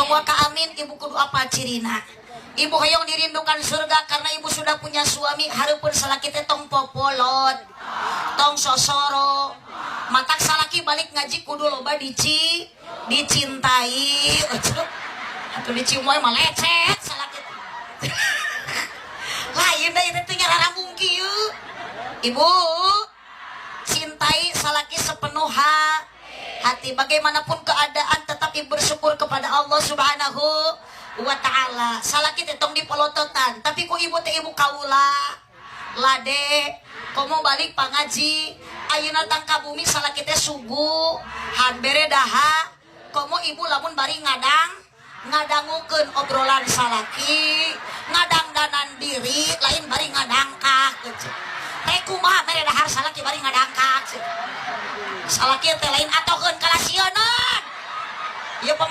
Tong waka amin, ibu kudu apal cirina. Ibu hoyong dirindukan surga karena ibu sudah punya suami, hareupeun salaki teh tong popolot, tong sosoro. Matak salaki balik ngaji kudu loba dicintai. Atuh dicium wae mah lecet salaki. Lain da itu teh nyararambung kieu. Ibu, cintai salaki sepenuh hati. Bagaimanapun keadaan, tetap ibu bersyukur kepada Allah Subhanahu wa Ta'ala. Salaki teh tong dipolototan, tapi ku ibu teh ibu kaula lade komo balik pangaji ayeuna tangka bumi, salaki teh suguhan bere daha. Komo ibu lamun bari ngadangukeun obrolan salaki, ngadangdanan diri, lain bari ngadangkak gitu. Teh kumaha mere dahar salaki bari ngadangkak? Salaki teh lain atokeun kalasieun. Ieu.